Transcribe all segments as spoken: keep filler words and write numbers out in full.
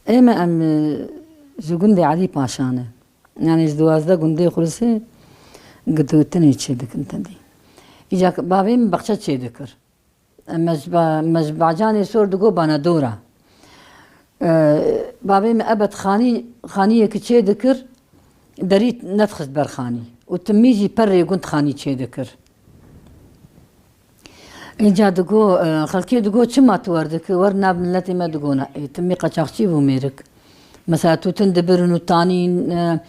Ê me em, e, ji gundê Elî Paşa ne. Yani ji duwazdeh gundê Xulisê gitûtinê çê dikin tedî. Îca bavê min baxçe çê dikir. Me ji ba-, me ji bacanê sor digo bana dora. E, bavê min ebed xanî, xaniyekî çê dikir, derî nedixist ber xanî. Û timî jî perê gund xanî çê dikir. Îca digo, e, xelkê digo, çima tu wer dikî, wer nav miletê me digo ne. Ê, timî qaçaxçî bû mêrik. Mesela tûtin dibirin û tanîn, e,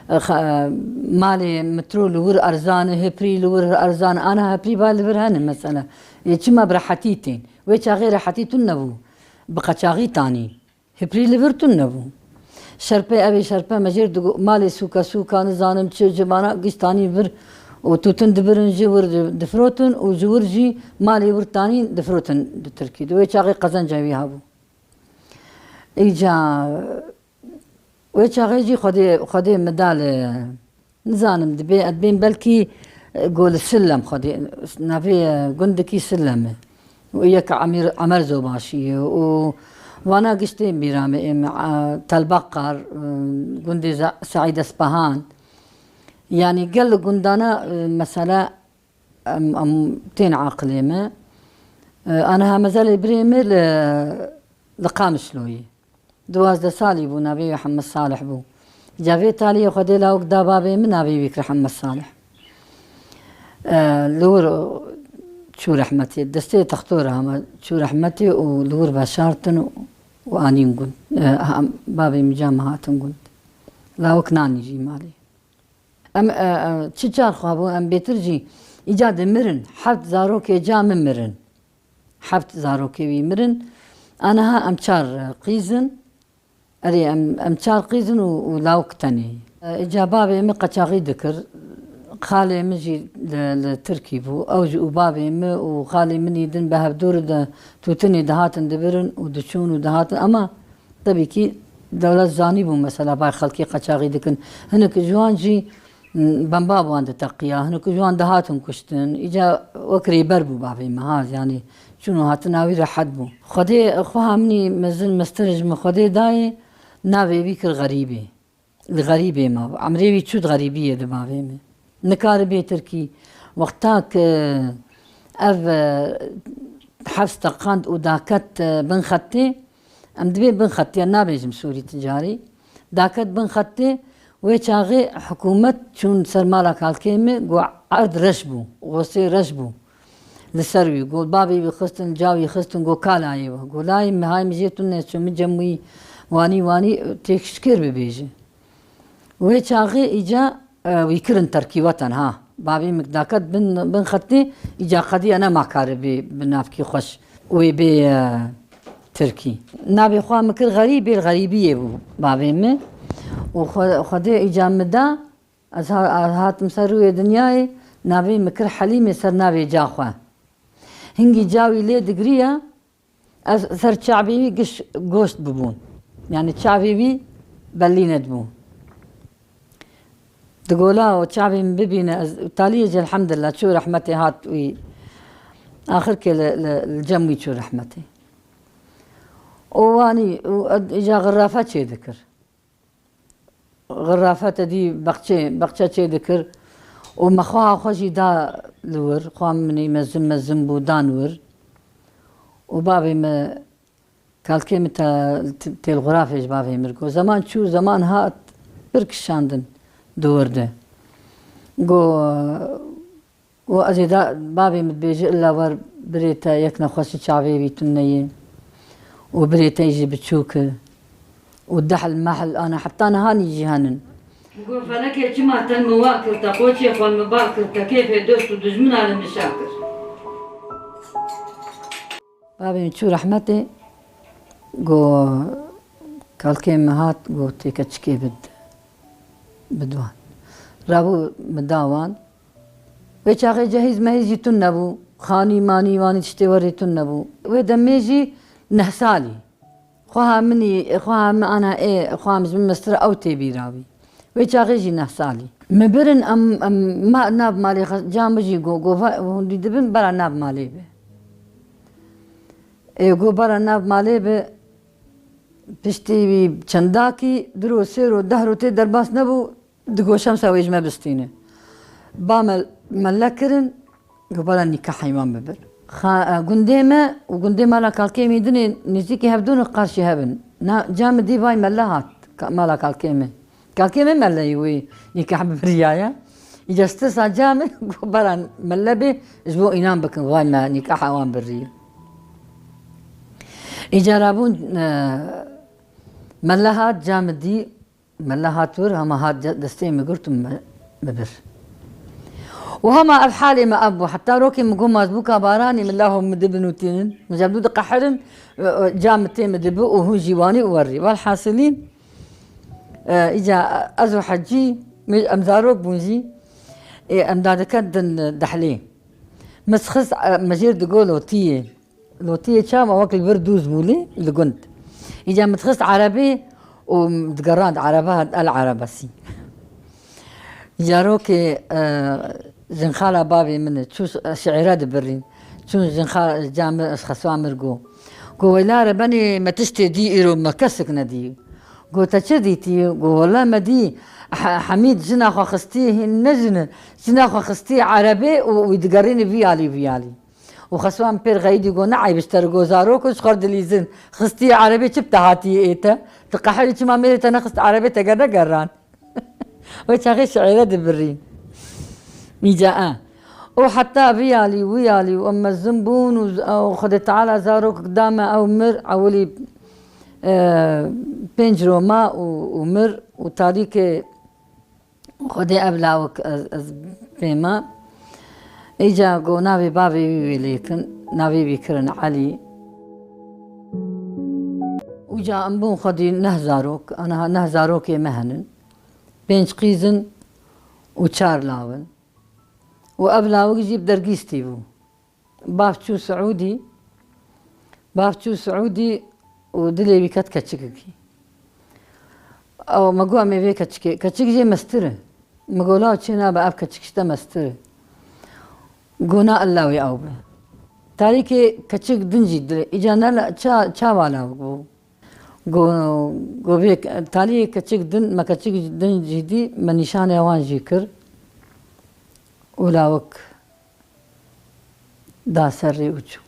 e, xa-, e, malê mitro li wir erzan e, hiprî li wir erzan e. Ana hiprî ba li vir hene mesela. Ê, çima bi rehetî tên? Wê çaxê rehetî tune bû. Bi qaçaxî tanîn. Hiprî li vir tune bû. Şerpê, ev ê şerpe me jêr digo, malê sûka sûka, nizanim çi, civana giş tanîn vir û tûtin dibirin ji wir di-, difirotin û ji wir jî malê wir tanîn difirotin di Tirkî. Di wê çaxê qezenca wî hebû. Îca wê çaxê jî Xwedê, Xwedê min da li, nizanim, dibê ez bên belkî, e, go li Sillem Xwedê, navê, e, gundekî Sillem e. Û yek Emîr, Emer Zobaşî ye û vana giş tên bîra me êm, e, Telbaqar, e, gundê Ze-, Seîd Espehan. Yanî gel li gundana, e, mesela em, em tên aqilê me. E, aniha mezelê birê me li, li Qamişloyê. Duwazdeh salî bû, navê wî Hemed Salih bû. Îca vê taliyê Xwedê lawik da bavê min, navê wî kir Hemed Salih. E, li wir çû rehmetê, destê textora hema çû rehmetê û li wir veşartin û, û anîn gund. E, ha, bavê min ca me hatin gund. Lawik nanî jî malê. Em, e, e, çi çar xwe bû, em bêtir jî îca dimirin. Heft zarokê ca min mirin. Heft zarokê wî mirin. Aniha em çar, e, qîz in. Erê, em, em çar qîz in û, û lawik tenê. E, îca bavê min qeçaxî dikir. Xalê min jî li, li Tirkî bû. Ew jî û bavê min û xalê min î din bi hevdûr de tûtinê dihatin dibirin û diçûn û dihatin. Ema Tebî kî dewlet zanîbû mesela bay xelkê qeçaxî dikin. Hinek ji wan jî, m, bemba bi wan diteqiya, hinek ji wan dihatin kuştin. Îca wek rêber bû bavê me ha, yanî çûn û hatina wî rehet bû. Xwedê, xweha min î mezin mestir ji min Xwedê dayê, navê wî kir Xerîbê. Li xerîbê ma. Emrê wî çû di xerîbiyê di bavê min. Nikaribê tirkî. Wexta ku ev, e, hefs teqand û daket, e, bin xetê, em dibê bin xetê, nabêjim sûrî ti carî. Daket bin xetê, wê çaxê hikûmet çûn ser mala kalkê min, got erd reş bû, xosê reş bû. Li ser wî, got, bavê wî xistin, ca wî xistin, got, ka layê we. Got, layê min, hay min jê tune çû, min cem wî wanî, wanî, têk şikêr bibêje. Wê çaxê îca, e, wî kirin terkî weten, ha. Bavê min daket bin, bin xetê, îca qediya nema karibê bi navkî xweş wê bê, e, tirkî. Navê xwe min kir Xerîbê, li Xerîbiyê bû bavê min. Û xwe, Xwedê îca min da, Ez ha-, ha-, hatim ser rûyê dinyayê, navê min kir Helîmê ser navê ca xwe. Hingî ca wî lê digiriya, ez ser çavê wî giş goşt bibûn. Yani çavê wî belî nedibûn. Digola û çavê min bibîne, ez taliyê jî elhamdulillah çû rehmetê hat wî. Axirkê li, li, li cem wî çû rehmetê. Û wanî, û ed-, îja xirafe çê dikir. Xirafe te dî bexçê, bexçe çê dikir û me xweha xwe jî da li wir, xweha min î mezin mezin bû dan wir û bavê me kalkê min te, t-, têl xurafê ji bavê min got. Zeman çû, zeman hat, pir kişandin di wir de. Got, Û ez ê da bavê min dibêje, illa wer birê te yek nexweşî çavê wî tune ye û birê te jî biçûk e û dehl mehl ana heta nihanî jî henin. Got, felekê çima te min wa kir, te qoçê xwe min bar kir, te kêfê dost û dijmina li min şa kir. Bavê min çû rehmetê, got, kalkê min hat, got, têke çikê bid-, bidwan. Rabû min da wan. Wê çaxê cehîz mehîz jî tune bû. Xanî manî wanî tiştê werê tune bû. Wê demê jî neh salî. Xweha min î, xweha min ana ê, xweha min ji min mestir ew tê bîra wî. Wê çaxê jî neh salî. Min birin em, em ma-, nav malê xwe, ca min jî got, got, va-, hûn dî dibin, bera nav malê be. Ê, got, bera nav malê be, Piştî wî çendakî, du ro, sê ro, deh ro tê derbas nebû, di goşem se wê ji me bistîne. Ba me mele kirin, got, "Bala nîkehê wan bibir." Xa-, e, gundê me û gundê mala kalkê min dinê nêzîkî hevdû ne, qarşî hev in. Na, ca min dî vay mele hat, ka-, mala kalkê min. Kalkê min mele yî wê nîkeh bibiriyaye. Îca stresa ca min got, "Bala mele bê, ji bo înan bikin, vay me nîkeha wan biriye." Îca rabûn, e, mele hat, ca min dî, mele hat wir, hema hat ce-, destê min girt û me, me bir. Û hema ev halê me ev bû. Heta rokê min got, "Mazbûka baranê min laho min dibin û tînin." Min ji hevdû diqehirin, e, e, ca min tê min dibi û hûn jî wanî û werî. Welhasilîn, e, îca ez û Hecî, min, em zarok bûn jî, e, em dadike din dehlê. Min xist, e, me jêr digo lotiyê. Lotiyê çawa wek li vir dûz bû lê li gund. Îca min dixist erebê û digerand ereba, el erebesî. Îca rokê, e, jinxala bavê min e, çû şi-, şiîre dibirîn. Çûn jinxa-, ca min, ez xeswa mir got. Got, "Weyla re benê me tiştê dî îro me kesik nedî." Got, "Te çi dîtî?" Got, "Wele me dî He-, Hemîd jina xwe xistî, hîn ne jin e, jina xwe xistî erebê û wî digerînî vî alî vî alî." Û Xeswan pêr xeyidî got, "Ne eyb ji te re," got, "zarok in ji xwe re dilîzin. Xistî erebê çi bi te hatî ê te? Tu qehirî çima mêrê te nexist erebê te ger negeran?" Wê çaxê şiîre dibirî. Îca e. Û heta vî alî, wî alî û em mezin bûn û z-, û Xwedê Teala zarok da me ew mir, ewilî, e, pênc roma û, û mir û tarîkê Xwedê ev lawik ez, ez pê me. Îca got navê bavê wî wê lêkin, navê wî kirin Elî. Îca em bûn xwedî neh zarok, aniha neh zarokê me henin. Pênc qîz in û çar law in. Û ev lawik jî bi dergîstî bû. Bav çû Siûdî, bav çû Siûdî û dilê wî ket keçikekî. Ew me got, "Em ê vê keçikê, keçik jê mestir e." Me got, "Law çê nabe, ev keçik ji te mestir e." Got, "Na illa wê ew be." Tarîkê keçik din jî dilê, îca ne la-, ça-, çawa lawik bû. Go, go vê ke-, taliyê keçik din, me keçik din jî dî, me nîşanê wan jî kir. Û lawik da ser rê û çû.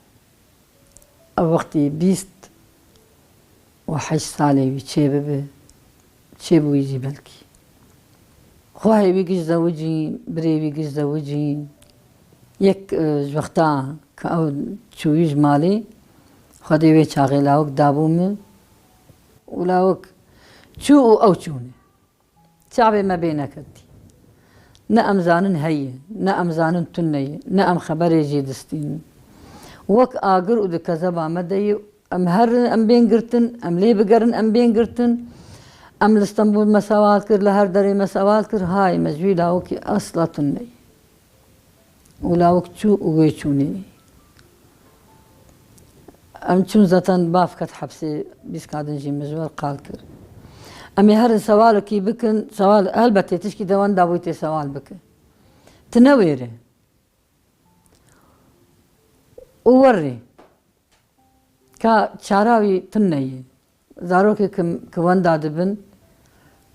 Ev wextî bîst û heşt salê wî çê bibe, çêbûyî jî belkî. Xwehê wî giş zewicîn, birê wî giş zewicîn. Yek, e, ji wexta ke ew çûyî ji malê, Xwedê wê çaxê lawik dabû min û lawik çû û ew çûne. Çavê me bê neketî. Ne em zanin heye, ne em zanin tune ye, ne em xeberê jê distînin. Wek agir û di kezeba me de ye, em herin em bên girtin, em lê bigerin em bên girtin. Em li Stenbûl me sewal kir, li her derê me sewal kir, hayê me ji wî lawikî esla tune ye. Û lawik çû û wê çûnê. Em çûn zaten bav ket hepsê, bîst ka din jî min ji we re qal kir. Em ê herin sewalekî bikin, sewal, helbetê tişkî de wenda bûyî tê sewal bike. Tu newêre. Û werê. Ka çara wî tune ye. Zarokê ki, ki wenda dibin,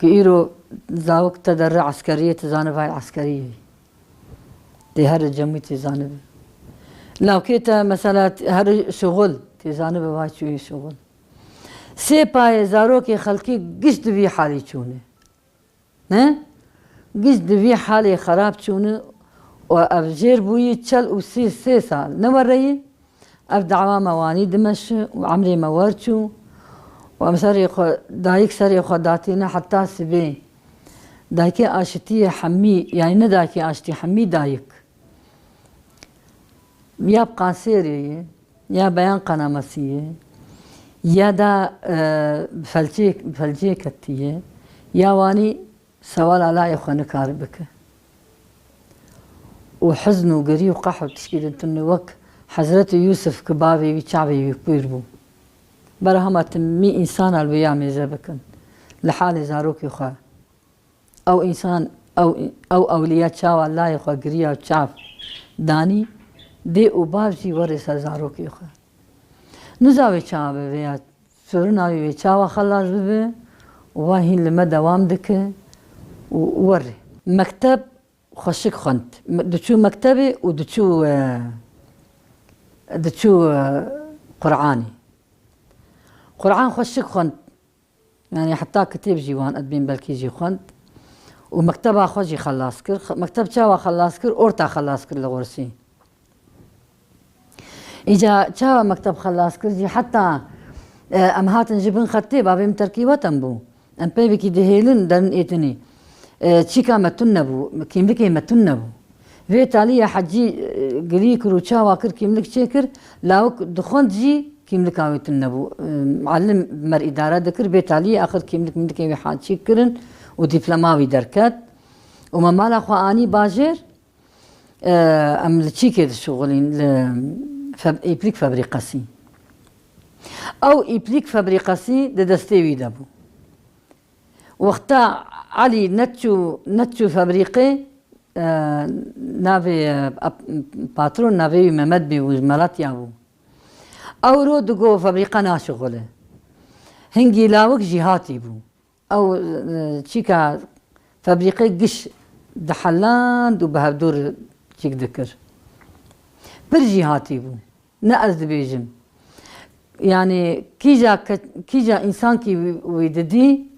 ki îro zawik te derre eskeriyê, tu zanibe vay eskeriyê. Tê here cemû tê zanibe. Lawkê te mesela t-, here şuxul, tê zanibe vay çûyê şuxul. Sê payê zarokê xelkê giş di vî halî çûne. Ne? Giş di vî halê xerab çûne û ev jêr bûyî çel û sî sê sal. Ne wereyî? Ev dawa me wanî dimeşi û emrê me wer çû û em serê xwe, dayik serê xwe datîne heta sibê. Dayikê aşitiyê hemî, yanî ne dayikê aşitî, hemî dayik. Ya bi qansêrê ye, ya beyan qanamesî ye, ya da, e, felcê, felcê ketiye, ya wanî sewala layê xwe nikare bike. Û hizn û girî û qeh û tişkî din tune wek Hezretî Yûsif ki bavê wî çavê wî kûr bû. Bera hema timî însana li wê ya mêze bikin. Li halê zarokê xwe. Ew însan, ew, ew ewliya çawa layê xwe giriya û çav danî, dê û bav jî werê ser zarokê xwe. Niza wê çawa bi vêya Sorina wî wê çawa xelas bibe û wa hîn li me dewam dike û werê. Mekteb xweşik xwend. Me-, diçû mektebê û diçû, e, diçû, e, Qur'anê. Qur'an xweşik xwend. Yani heta kitêb jî wan edbên belkî jî xwend. Û mekteba xwe jî xelas kir. Xe-, mekteb çawa xelas kir? Orta xelas kir li Xursî. Îca çawa mekteb xelas kir jî heta, e, em hatin ji bin xetê, bavê min terkî weten bû. Em peyvekî dihêlin derin êtinî. E, çîka me tune nebû, kîmlikê me tune nebû. Vê talî ya Hecî, e, girî kir û çawa kir kîmlik çêkir, lawik dixwend jî kîmlika wê tune nebû. E, muallim mer îdare dikir, vê talî axir kîmlik mîmlikê wî ha çîk kirin û dîploma wî derket. Û me mala xwe anî bajêr, e, em li çîkê dişuxulîn, li feb-, îplîk febrîqesî. Ew îplîk febrîqesî di destê wî de bû. Wexta Elî neçû, neçû febrîqê, e, navê, e, ap-, patron navê wî Mehmet bî û ji Melatya bû. Ew ro digo febrîqe naşixule. Hingî lawik jî hatî bû. Ew, e, çîka febrîqê giş diheland û bi hevdûr çîk dikir. Pir jî hatî bû. Ne ez dibêjim. Yani kîja ke-, kîja însankî wî, wî didî,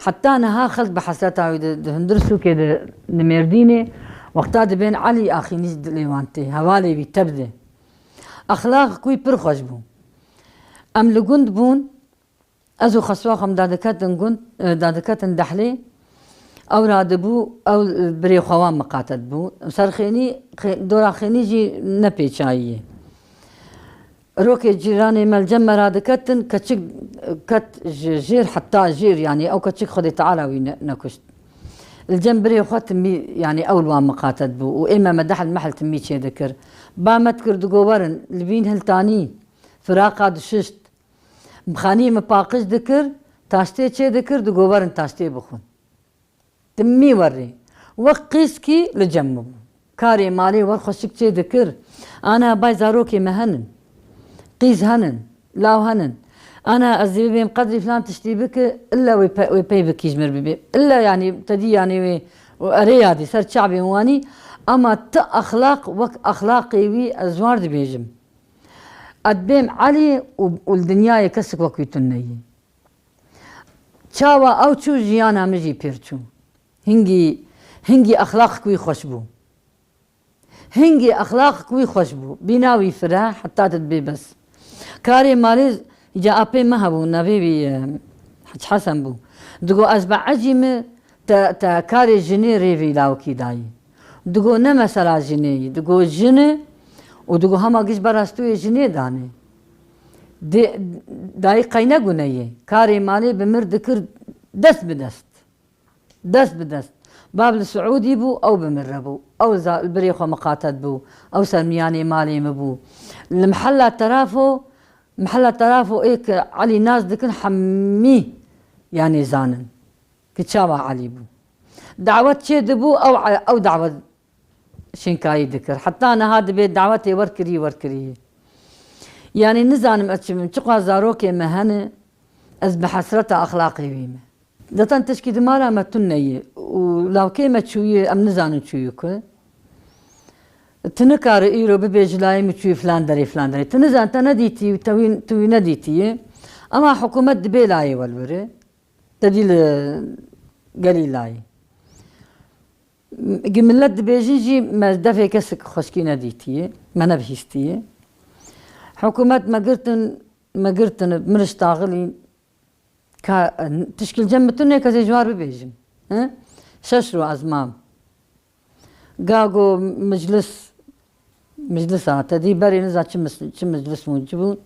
heta niha xelk bi hesreta wî di, di hundir sûkê di, di Mêrdînê, wexta dibên Elî axînî ji dilê wan tê. Hevalê wî tevde. Exlaq wî pir xweş bû. Em li gund bûn, ez û Xeswa xwe em dadiketin gund, e, dadiketin Dehlê. Ew radibû, ew birê xwe wan miqatet bû. Ser xênî, xê-, dora xênî jî ne pêçayî ye. Rokê cîranê me li cem me radiketin, keçik ket ji jêr heta jêr, yanî ew keçik Xwedê Teala wî ne-, nekuşt. Li cem birê xwe timî, yanî ew li wan miqatet bû û ê me me Dehl mehel timî çêdikir. Ba me dikir digo werin, li bîn hiltanî, firaqa dişişt. Bi xanî min paqij dikir, taştê çê dikir, digo werin taştê bixwin. Timî werê. Wek qîzkî li cem min bû. Karê malê wer xweşik çê dikir. Ana bay zarokê me henin. Qîz henin. Law henin. Ana ez ê bibêm qedrî filan tiştî bike, illa wê pe-, wê pey bikî ji mir bibê. Illa yanî te dî yanî wê û erê yadî ser çavên wanî. Ama ti exlaq wek exlaqê wî ez ji wan dibêjim. Ez dibêm Elî û, û li dinyayê kesik wek wî tune ye. Çawa ew çû, jiyana min jî pêr çû. Hingî, hingî exlaqek wî xweş bû. Hingî exlaqek wî xweş bû. Bîna wî fire, heta tu dibê bes. Karê malê, îca apê me hebû, navê wî, e, Hec Hesen bû. Digo, ez bi ecî me, te, te karê jinê rê vî lawikî dayî. Digo, ne mesela jinê yî. Digo, jin e û digo, hema giş bera stûyê jinê danê. Dê, dayî qey ne gune ye. Karê malê bi mir dikir dest bi dest. Dest bi dest. Bav li Siûdî bû, ew bi mir re bû. Ew za-, li birê xwe miqatet bû. Ew ser miyanê malê min bû. Li mihella Terafo, mihella Terafo ê ke Elî nas dikin, hemî yanî zanin. Ki çawa Elî bû. Dawet çê dibû, ew, ew dawet şênkayî dikir. Heta niha dibê dawetê wer kirî, wer kirî. Yanî nizanim ez çi bim, çiqas zarokê me hene, ez bi hesreta exlaqê wî me. Zaten tişkî di mala me tune ye û lawkê me çûye, em nizanin çûye ku. Tu nikare îro bibêjî layê min çûye filan derê, filan derê. Tu nizan, te nedîtî, te wî, tu wî nedîtiye. Ema hikûmet dibê layê welwere. Te dî li gelî layê. Gi millet dibêjin jî me defê kesik xweşkî nedîtiye, me nebihîstiye. Hikûmet me girtin, me girtin, min ji taxilî ka, tişkil cem min tune kesê ji war bibêjim. He? Şeş ro ez mam. Ga go meclis, meclis a, te dî berê niza çi mis-, çi meclis bû, çi bû?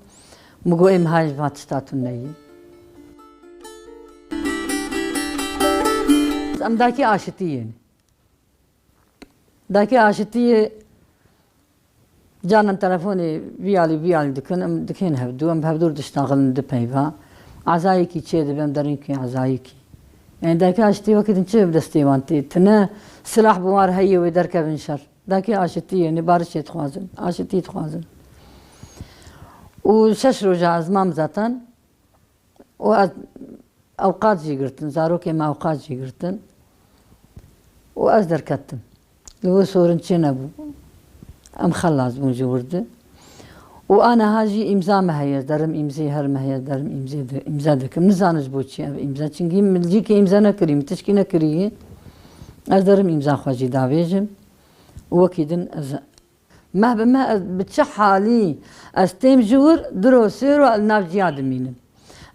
Min go ê mihayê va tişta tune ye. Em dakî aşitî yên. Dakî aşitî ye, canan telefonê vî alî vî alî dikin, em dikên hevdû, em bi hevdû diştaxilin di peyva. Ezayekî çê dibe, em derin kî ezayekî. Yani dakî aşitî wekî din çi bi destê wan tê? Tine silah bi wan re heye wê derkevin şer. Dakî aşitî ye, ne barişê dixwazin, aşitî dixwazin. Û şeş roja ez mam zaten. û ez ewqat jî girtin, zarokê me ewqat jî girtin û ez derketim. Li wir sorin çênebû. Em xelas bûn ji wir de. Û a niha jî îmza me heye, ez derim îmzê her meh heye, ez derim îmzê di-, îmze dikim. Nizanim ji bo çi ev îmze. Çimkî min cîkê îmze nekirî, min tişkî nekirî. Ez derim îmza xwe jî davêjim. Û wekî din ez meh bi meh ez bi çi halî ez têm ji wir, diro sêro li nav ciya dimînim.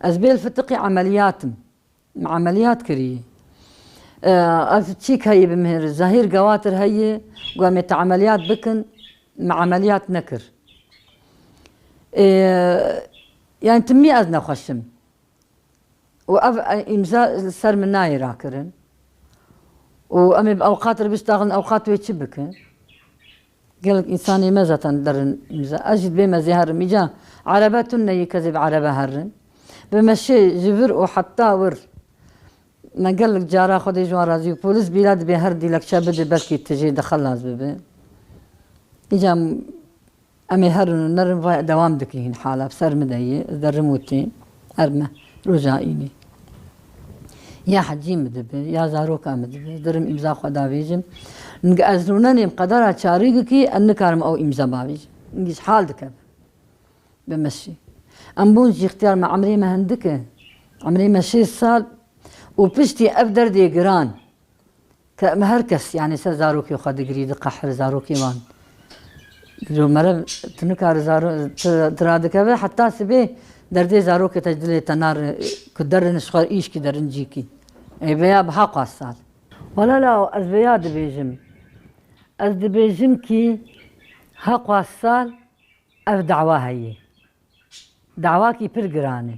Ez bêl fitiqî emeliyat im. Min emeliyat kirî. E, ev çîk heyî bi min re, zehîr gewatir heyî, got, "Em ê te emeliyat bikin." Min emeliyat nekir. E, yani timî ez nexweş im. Û ev, e, îmza li ser min nayê rakirin. Û em ê bi ewqat re biştaxin, ewqat wê çi bikin? Gelek însanê me zaten derin îmza. Ez jî dibêm ez ê herim. Îca erebe tune yî, ez ê bi erebe herim. Bi meşê ji vir û heta wir. Me gelek cara Xwedê ji wan razî û polis bîra dibê her dilekçe bide, belkî tu jê de xelas bibe. Îca em ê herin û nerin, vay dewam dike hîn hala. Bi ser min de ye, ez derim û têm. Her meh, roja înê. Ya hecî min dibe, ya zaroka min dibe, dirim îmza xwe davêjim. Ning ez rûnenêm qedera çarîgikî, ez nikarim ew îmza bavêjim. Ning ji hal dikeve. Bi meşî. Em bûn jî îxtiyar me, emrê me hindik e. Emrê me şêst sal û piştî ev derdê giran. Ke em her kes, yani, ser zarokê xwe digirî, diqehir zarokê wan. Dilo mere tu nikare zaro-, tu, tu radikeve, heta sibê derdê zarokê te ji dilê te nare, ku derin ji xwe îşkî derin cîkî. Ê veya bi heqas sal. Wala la ez veya dibêjim. Ez dibêjim kî heqas sal ev dawa heye. Dawakî pir giran e.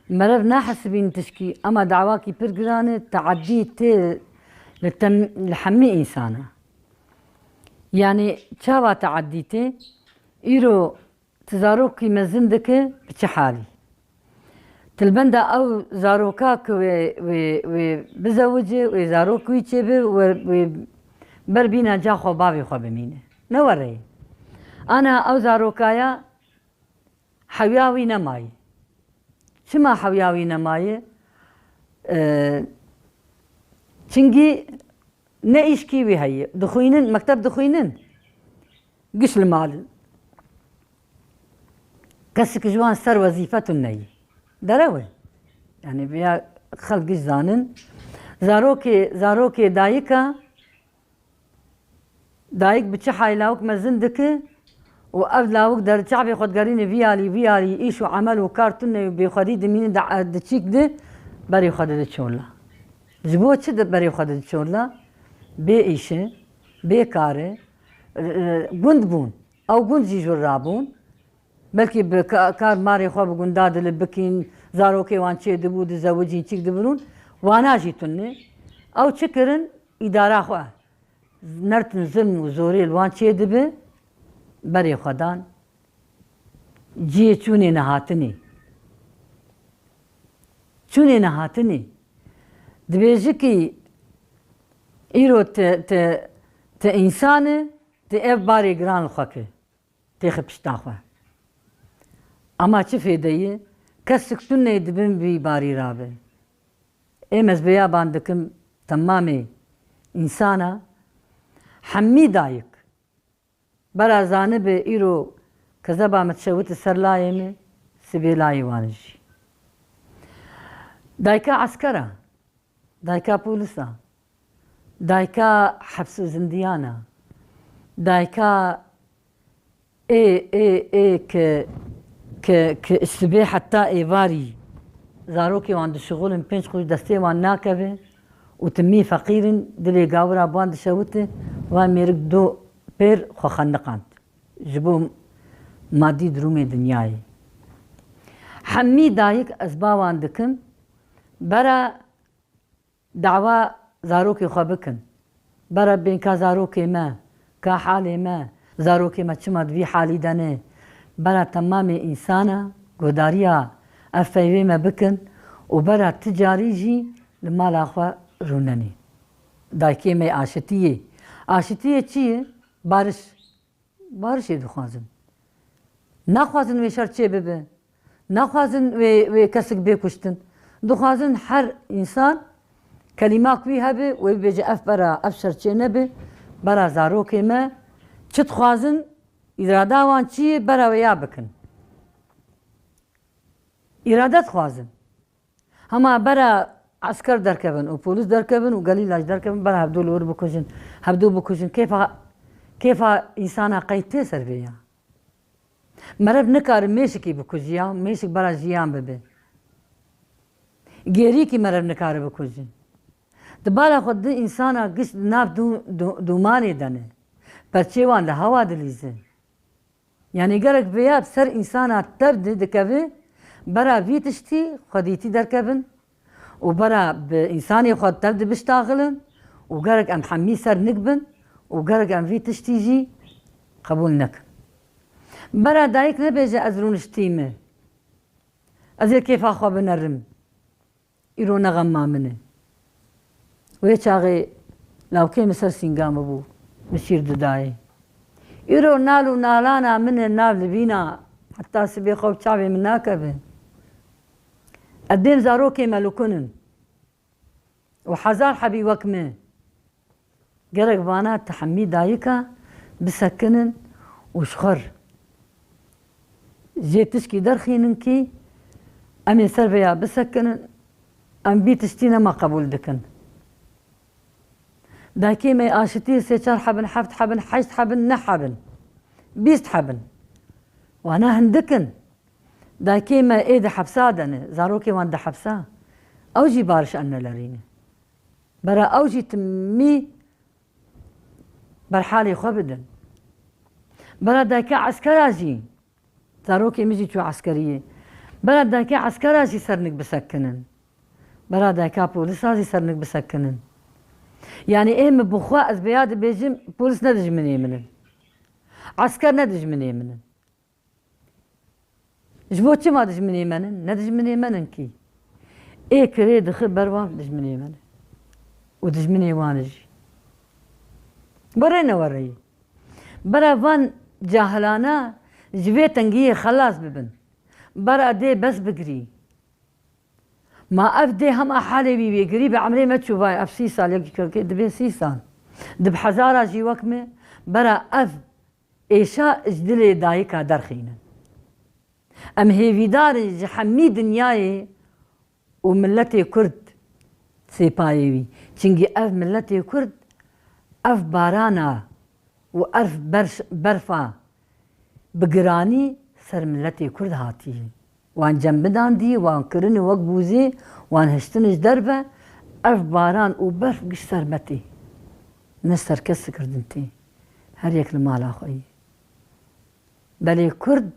Meriv nahesibîn tişkî, ema dawakî pir giran e, teadî tê li tem-, li hemî însana. Yanî çawa teadî tê? Îro tu zarokî mezin dike bi çi halî? Ti li benda ew zaroka ku wê, wê, wê bizewice, wê zarok wî çêbe, wê, wê ber bîna ca xwe bavê xwe bimîne. Ne were ye. Ana ew zarokaya Hewya wî nemayî. Çima hewya wî nemayî? Ee, çingî ne îşkî wî heye. Dixwînin, mekteb dixwînin. Giş li mal in. Kesik ji wan ser wezîfe tune ye. Derew e. Yani vêya xelk giş zanin. Zarokê, zarokê dayika Dayik bi çi hay lawik mezin dike û ev lawik der çavê xwe digerîne vî alî, vî alî, îş û emel û kar tune û bêxwedî dimîne di, di çîk de berê xwe dide çorla. Ji bo çi de berê xwe dide çorla? Bê îş e, bê kar e, e, gund bûn. Ew gund jî ji rabûn. Belkî bi ka-, kar marê xwe bi gunda dili bikîn, zarokê wan çê dibû, dizewicîn, çîk dibirûn. Wana jî tune. Ew çi kirin? Îdara xwe. Nertin zilm û zorê li wan çê dibe, berê xwe dan. Cihê çûnê nehatinê. Çûnê nehatinê. Dibêjikî îro ti, ti, ti însan e, ti ev barê giran li xwe ke. Têxi pişta xwe. Ama çi fêde ye? Kesik tune di bin vî barî rabe. Êm ez vêya ban dikim temamê însana, hemî dayik, bera zanibe îro kezeba me dişewite ser layê me, sibê layê wan jî. Dayika eskera, dayika polisa, dayika heps û zindiyana, dayika Ê, ê, ê, ke, ke, ke sibê heta êvarî zarokê wan dişixulin, pênc quruş destê wan nakeve û timî feqîr in, dilê gawira bi wan dişewite, va mêrik do pêr xwe xeniqand ji bo madî durumê dinyayê. Hemî dayik ez ba wan dikim, bera dawa zarokê xwe bikin. Bera bên ka zarokê me, ka halê me, zarokê me çima di vî halî de ne? Bera temamê însana guhdariya ev peyvê me bikin û bera ti carî jî li mala xwe rûnenê. Dayikê me aşitî yê. Aşitî yê çi ye? Bariş. Barişê dixwazin. Naxwazin wê şer çê bibe. Naxwazin wê, wê kesik bê kuştin. Dixwazin her însan kelîmak wî hebe, wê bibêje, ev bera, ev şer çê nebe, bera zarokê me. Çi dixwazin, îrada wan çi ye, bera wê ya bikin. Îrade dixwazin. Hema bera esker derkevin û polîs derkevin û gelîla jî derkevin, bera hevdu li wir bikujin, hevdu bikujin. Kêfa, kêfa însana qey tê ser vê ya? Meriv nikare mêşikî bikujî ya, mêşik bera jiyan bibe. Gêrîkî meriv nikare bikujî. Di bala xwe di însana giş di nav dû-, dû-, dûmanê de ne. Perçê wan li hewa dilîze. Yanî gerek vêya bi ser însana tev di dikeve, bera vî tiştî xwedîtî derkevin û bera bi însanê xwe tev di biştaxilin û gerek em hemî ser nik bin û gerek em vî tiştî jî qebûl nekin. Bera dayik nebêje, ez rûniştî me, ez ê kêfa xwe binerim. Îro ne xema min e. Wê çaxê lawkê min ser sînga min bû, min şîr didayê. Îro nal û nalana min e nav li bîna, heta sibê xwe bi çavê min nakeve. Ez dêm zarokê me li kun in û hezar hebî wek min. Gerek vana ti hemî dayika bisekinin û ji xwe r-, jê tişkî derxînin kî em ê ser vêya bisekinin, em vî tiştî nema qebûl dikin. Dayikê me aşitî sê çar hebin, heft hebin, heşt hebin, neh hebin, bîst hebin. Wana hindik in. Dayikê me ê di hepsa de ne, zarokê wan di hepsa. Ew jî bariş enne lerîne. Bera ew jî timî berhalê xwe bidin. Bera dayika eskera jî, zarokê min jî çû eskeriyê. Bera dayika eskera jî sernik bisekinin. Bera dayika polisa jî sernik bisekinin. Yanî ê min bi xwe ez vêya dibêjim, polis ne dijminê min in. Esker ne dijminê min in. Ji bo çima dijminê me nin? Ne dijminê me nin kî. Ê kirê dixi ber wan dijminê me nin. Û dijminê wan jî. Werê ne wereyî. Bera van cahilana ji vê tengiyê xelas bibin. Bera dê bes bigirî. Ma ev dê hema halê wî wê girî bi emrê me çû vay, ev sî sal, yek kekê dibê sî sal. Di bi hezara jî wek me, bera ev êşa ji dilê dayika derxînin. Em hêvîdar in ji hemî dinyayê û miletê Kurd sêpayê wî. Çimkî ev miletê Kurd, ev barana û ev berş-, berfa bi giranî ser miletê Kurd hatiye. Wan cembidandî, wan kirine wek bûzê, wan hiştine ji derve, ev baran û berf giş ser me tê. Ne ser kes kirdin tê. Her yek li mala xwe yê. Belê Kurd,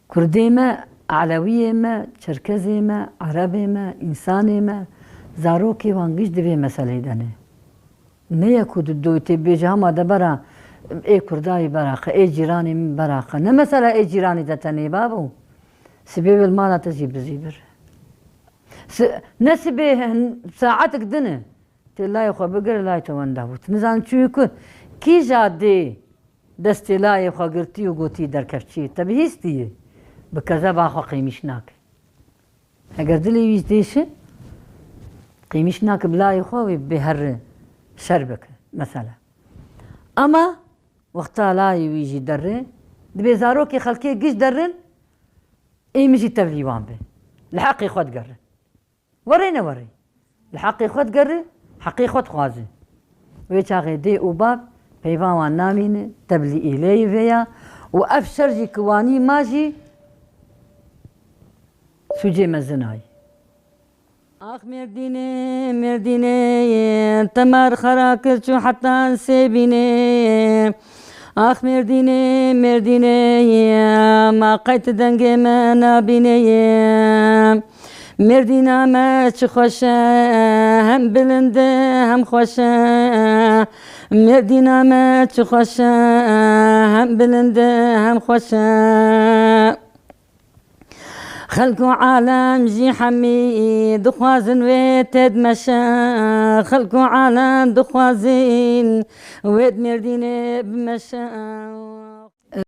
Kurdê me, Elewiyê me, Çerkezê me, Erebê me, însanê me, zarokê wan giş di vê meseleyê de ne. Ne ye ku di doyê tê bêje hema de bera ê Kurdayî beraxe, ê cîranê min beraxe. Ne mesela ê cîranî de tenê babo. Sibê wê li mala te jî bizî bir. Si-, ne sibê hin-, saetik din e. Tê layê xwe bigire, layê te wenda bû. Tu nizanim çûyî ku kîja dê destê layê xwe girtî û gotî derkevçiyê. Te bihîstiye. Bi kezeba xwe qîmîş nake. Heger dilê wî dêşe, qîmîş nake bi layê xwe wê bê herre şer bike, mesela. Ama wexta layê wî jî derre, dibê zarokê xelkê giş derrin, ê min jî tevlî wan be. Li heqê xwe digerin. Werê ne werê. Li heqê xwe digerin, heqê xwe dixwazin. Wê çaxê dê û bav peyva wan namîne, tevlî êleyê vê ya û ev şer jî ki wanî ma jî sûcê mezin ayî. Ax Mêrdînê, Mêrdînê, te mar xera kir çû heta Sêbînê. Ax Mêrdînê, Mêrdînê, ma qey tu dengê me nabînê. Mêrdîna me çi xweş e, hem bilind e, hem xweş e. Mêrdîna me çi xweş e, hem bilind e, hem xweş e. Xelk û alem jî hemî dixwazin wê têd meşe. Xelk û alem dixwazin wê di Mêrdînê bimeşe.